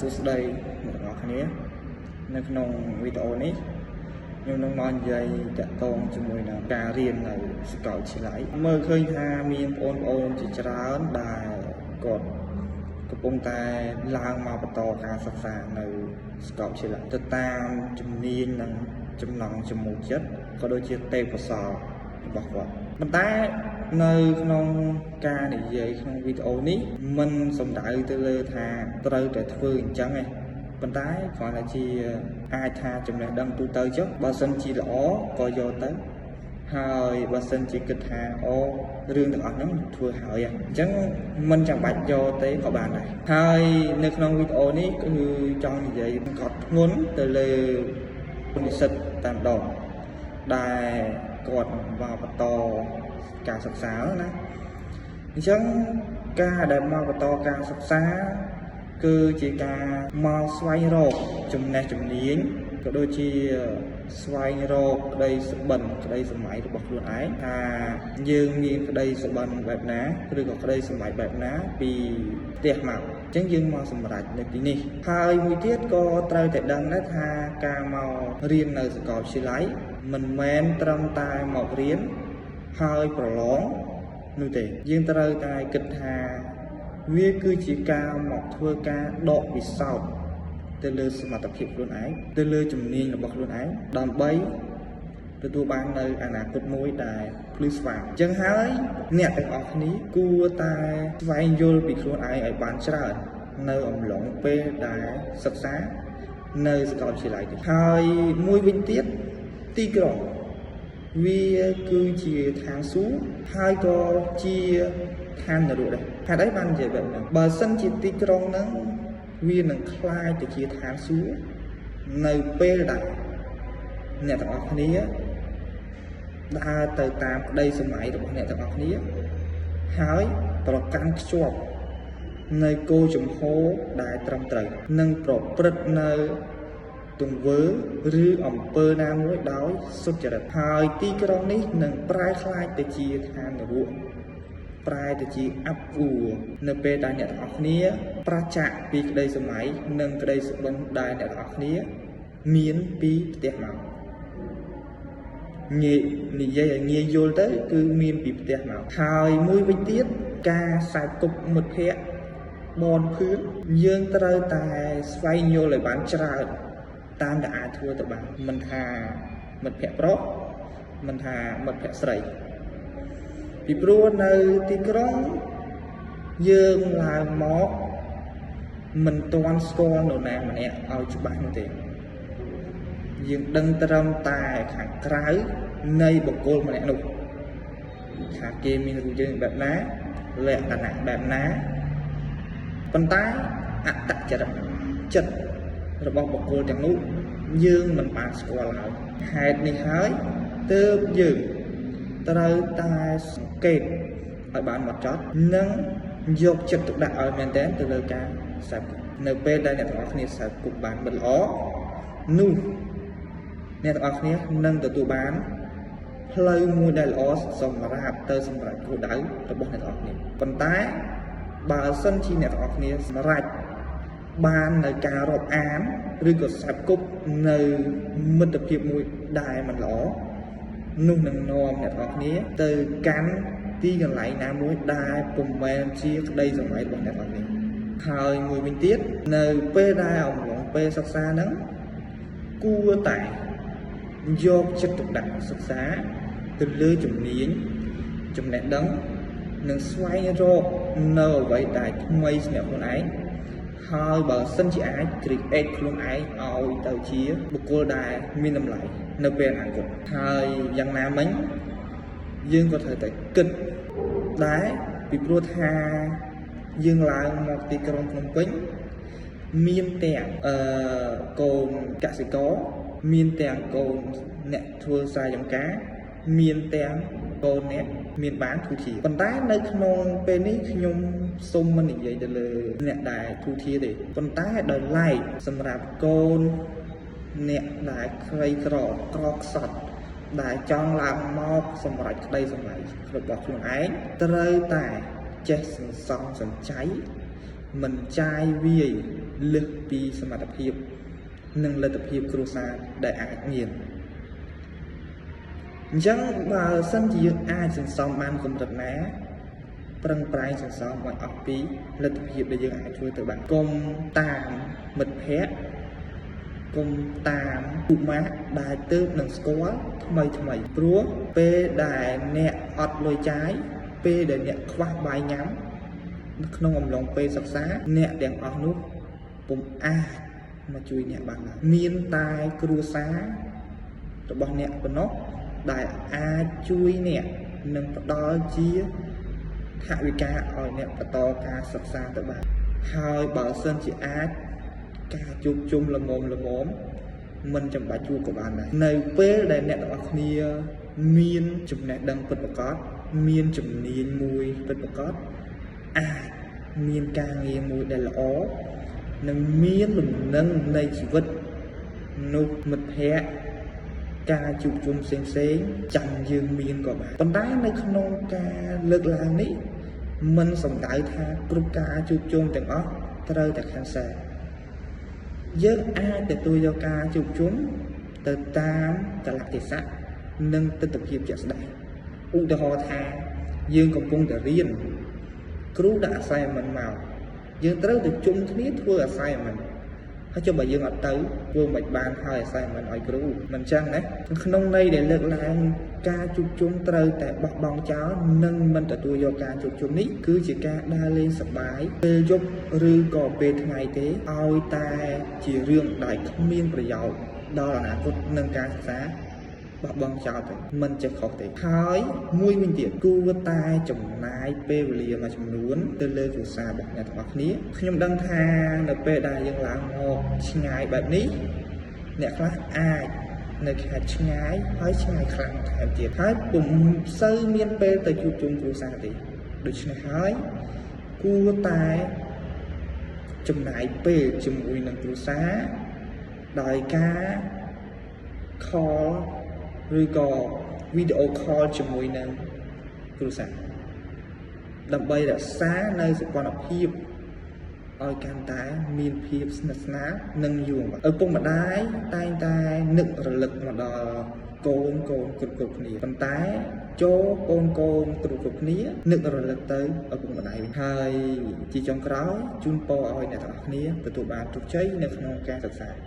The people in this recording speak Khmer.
សួស្តីអ្នកទាំងអស់គ្នានៅក្នុងវីដេអូនេះខ្ញុំនឹងមកនិយាយតាក់ទងជាមួយនឹងការរៀននៅសាកលវិទ្យាល័យមើលឃើញថាមានបងប្អូនជាច្រើនដែលគាត់កំពុងតែឡើងមកបន្តការសិក្សានៅសាកលវិទ្យាល័យទៅតាមជំនាញនិងចំណង់ចំណូលចិត្តក៏ដូចជាទេពកោសល្យរបស់គាត់ប៉ុន្តែនៅក្នុងការនិយាយក្នុងវីដេអូនេះមិនសំដៅទៅលើថាត្រូវតែធ្វើអញ្ចឹងឯងប៉ុន្តែគ្រាន់តែជាអាចថាចំណេះដឹងទូទៅចុះបើសិនជាល្អក៏យកទៅហើយបើសិនជាគិតថាអូរឿងទាំងអស់ហ្នឹងធ្វើហើយអញ្ចឹងមិនចាំបាច់យកទេក៏បានដែរហើយនៅក្នុងវីដេអូនេះគឺចង់និយាយកត់ធ្ងន់ទៅលើនិស្សិតតាមដងដែលគាត់មកបន្តការសិក្សាណាអញ្ចឹងការដែលមកបន្តការសិក្សាគឺជាការមកស្វែងរកចំណេះជំនាញក៏ដូចជាស្វែងរកក្តីសុបិនក្តីសម័យរបស់ខ្លួនឯងថាយើងមានក្តីសុបិនបែបណាឬក៏ក្តីសម័យបែបណាពីផ្ទះមកអញ្ចឹងយើងមកសម្រេចនៅទីនេះហើយមួយទៀតក៏ត្រូវតែដឹងដែរថាការមករៀននៅសាកលវិទ្យាល័យមិនមែនត្រឹមតែមករៀនហើយប្រឡងនោះទេយើងត្រូវតែគិតថាវាគឺជាការមកធ្វើការដកពិសោធន៍ទៅលើសមត្ថភាពខ្លួនឯងទៅលើជំនាញរបស់ខ្លួនឯងដើម្បីទទួលបាននៅអនាគតមួយដែលភ្លឺស្វាងអញ្ចឹងហើយអ្នកទាំងអស់គ្នាគួរតែស្វែងយល់ពីខ្លួនឯងឲ្យបានច្រើននៅអំឡុងពេលដែលសិក្សានៅសាកលវិទ្យាល័យនេះហើយមួយវិញទៀតទីក្រុងវាគឺជាឋានសួគ៌ហើយក៏ជាឋាននរកដែរហេតុអីបាននិយាយបែបហ្នឹងបើសិនជាទីក្រុងហ្នឹងវានឹងក្លាយទៅជាឋានសួគ៌នៅពេលដែលអ្នកទាំងអស់គ្នាដើរទៅតាមក្តីសម័យរបស់អ្នកទាំងអស់គ្នាហើយប្រកាន់ខ្ជាប់នៅគោលជំហរដែលត្រឹមត្រូវនិងប្រព្រឹត្តនៅទង្វើឬអំពើណាមួយដោយសុចរិតហើយទីក្រុងនេះនឹងប្រែក្លាយទៅជាឋាននរកប្រែទៅជាអាប់អួរនៅពេលដែលអ្នកទាំងអស់គ្នាប្រាសចាកពីក្តីសម័យនិងក្តីសុបិនដែលអ្នកទាំងអស់គ្នាមានពីផ្ទះមកងាយនិយាយឲ្យងាយយល់ទៅគឺមានពីផ្ទះមកហើយមួយវិញទៀតការខ្សែគប់មិត្តភ័ក្តិបនភឿនយើងត្រូវតែស្វែងយល់ឲ្យបានច្រើនតាមដែលអាចធ្វើទៅបានមិនថាមិត្តភ័ក្តិប្រុសមិនថាមិត្តភ័ក្តិស្រីពីព្រោះនៅទីក្រុងយើងឡើងមកមិនទាន់ស្គាល់នរណាម្នាក់ឲ្យច្បាស់នោះទេយើងដឹងត្រឹមតែខាងក្រៅនៃបុគ្គលម្នាក់នោះថាគេមានរូបរាងបែបណាលក្ខណៈបែបណាប៉ុន្តែអត្តចរិតចិត្តរបស់បុគ្គលទាំងនោះយើងមិនបានស្គាល់ឡើយហេតុនេះហើយទើបយើងត្រូវតែសង្កេតឲ្យបានហ្មត់ចត់និងយកចិត្តទុកដាក់ឲ្យមែនទែនទៅលើការខ្សែគប់នៅពេលដែលអ្នកទាំងអស់គ្នាខ្សែគប់បានមិនល្អនោះអ្នកទាំងអស់គ្នានឹងទទួលបានផ្លូវមួយដែលល្អសម្រាប់ទៅសម្រាប់គោលដៅរបស់អ្នកទាំងអស់គ្នាប៉ុន្តែបើសិនជាអ្នកទាំងអស់គ្នាសម្រេចបាននៅការរាប់អានឬក៏ខ្សែគប់នៅមិត្តភាពមួយដែលមិនល្អនោះនឹងនាំអ្នកទាំងអស់គ្នាទៅកាន់ទីកន្លែងណាមួយដែលពុំមែនជាក្តីសម័យរបស់អ្នកទាំងអស់គ្នាហើយមួយវិញទៀតនៅពេលដែលអំឡុងពេលសិក្សាហ្នឹងគួរតែយកចិត្តទុកដាក់សិក្សាទៅលើជំនាញចំណេះដឹងនិងស្វែងរកនៅអ្វីដែលថ្មីសម្រាប់ខ្លួនឯងហើយបើសិនជាអាច create ខ្លួនឯងឲ្យទៅជាបុគ្គលដែលមានតម្លៃនៅពេលអនាគតហើយយ៉ាងណាមិញយើងក៏ត្រូវតែគិតដែរពីព្រោះថាយើងឡើងមកទីក្រុងភ្នំពេញមានទាំងកូនកសិករមានទាំងកូនអ្នកធ្វើស្រែចម្ការមានទាំងកូនអ្នកមានបានធូធាប៉ុន្តែនៅក្នុងពេលនេះខ្ញុំសូមមិននិយាយទៅលើអ្នកដែលធូធាទេប៉ុន្តែដោយឡែកសម្រាប់កូនអ្នកដែលក្រីក្រក្រខ្សត់ដែលចង់ឡើងមកសម្រេចក្តីសម័យរបស់ខ្លួនឯងត្រូវតែចេះសន្សំសំចៃមិនចាយវាយ លើសពីសមត្ថភាពនិងលទ្ធភាពគ្រួសារដែលអាចមានអញ្ចឹងបើសិនជាយើងអាចសន្សំបានកម្រិតណាប្រឹងប្រែងសន្សំឲ្យអស់ពីលទ្ធភាពដែលយើងអាចធ្វើទៅបានកុំតាមមិត្តភ័ក្តិកុំតាមពួកម៉ាកដែលទើបនឹងស្គាល់ថ្មីថ្មីព្រោះពេលដែលអ្នកអត់លុយចាយពេលដែលអ្នកខ្វះបាយញ៉ាំក្នុងអំឡុងពេលសិក្សាអ្នកទាំងអស់នោះពុំអាចមកជួយអ្នកបានឡើយមានតែគ្រួសាររបស់អ្នកប៉ុណ្ណោះដែលអាចជួយអ្នកនិងផ្ដល់ជាថវិកាឲ្យអ្នកបន្តការសិក្សាទៅបានហើយបើសិនជាអាចការជួបជុំល្មមល្មមមិនចាំបាច់ជួបក៏បានដែរនៅពេលដែលអ្នកទាំងអស់គ្នាមានចំណេះដឹងពិតប្រាកដមានជំនាញមួយពិតប្រាកដអាចមានការងារមួយដែលល្អនិងមានលំនឹងនៃជីវិតនោះមិត្តភ័ក្តិការជួបជុំផ្សេងផ្សេងចាំយើងមានក៏បានប៉ុន្តែនៅក្នុងការលើកឡើងនេះមិនសំដៅថាគ្រប់ការជួបជុំទាំងអស់ត្រូវតែ cancel យើងអាចទទួលយកការជួបជុំទៅតាមកាលៈទេសៈនិងទិដ្ឋភាពជាក់ស្ដែងឧទាហរណ៍ថាយើងកំពុងតែរៀនគ្រូដាក់ assignment មកយើងត្រូវទៅជុំគ្នាធ្វើ assignment ហើយចុះបើយើងអត់ទៅធ្វើមិនបានហើយ assignment ឲ្យគ្រូមិនចឹងណាក្នុងន័យដែលលើកឡើងការជួបជុំត្រូវតែបោះបង់ចោលនិងមិនទទួលយកការជួបជុំនេះគឺជាការដើរលេងសប្បាយពេលយប់ឬក៏ពេលថ្ងៃទេឲ្យតែជារឿងដែលគ្មានប្រយោជន៍ដល់អនាគតនិងការសិក្សាបោះបង់ចោលទៅមិនចេះខុសទេហើយមួយវិញទៀតគួរតែចំណាយពេលវេលាមួយចំនួនទៅលើគ្រួសាររបស់អ្នកទាំងអស់គ្នាខ្ញុំដឹងថានៅពេលដែលយើងឡើងមកឆ្ងាយបែបនេះអ្នកខ្លះអាចនៅខេត្តឆ្ងាយហើយឆ្ងាយខ្លាំងថែមទៀតហើយពុំសូវមានពេលទៅជួបជុំគ្រួសារទេដូច្នេះហើយគួរតែចំណាយពេលជាមួយនឹងគ្រួសារដោយការ call ឬក៏ video call ជាមួយនឹងគ្រួសារដើម្បីរក្សានៅសម្ព័ន្ធភាពឲ្យកាន់តែមានភាពស្និទ្ធស្នាលនិងយូរអង្វែងឪពុកម្ដាយតែងតែនឹករលឹកមកដល់កូនកូនគ្រប់គ្រប់គ្នាប៉ុន្តែចូលកូនកូនគ្រប់គ្រប់គ្នានឹករលឹកទៅឪពុកម្ដាយវិញហើយជាចុងក្រោយជូនពរឲ្យអ្នកទាំងអស់គ្នាទទួលបានជោគជ័យនៅក្នុងការសិក្សា។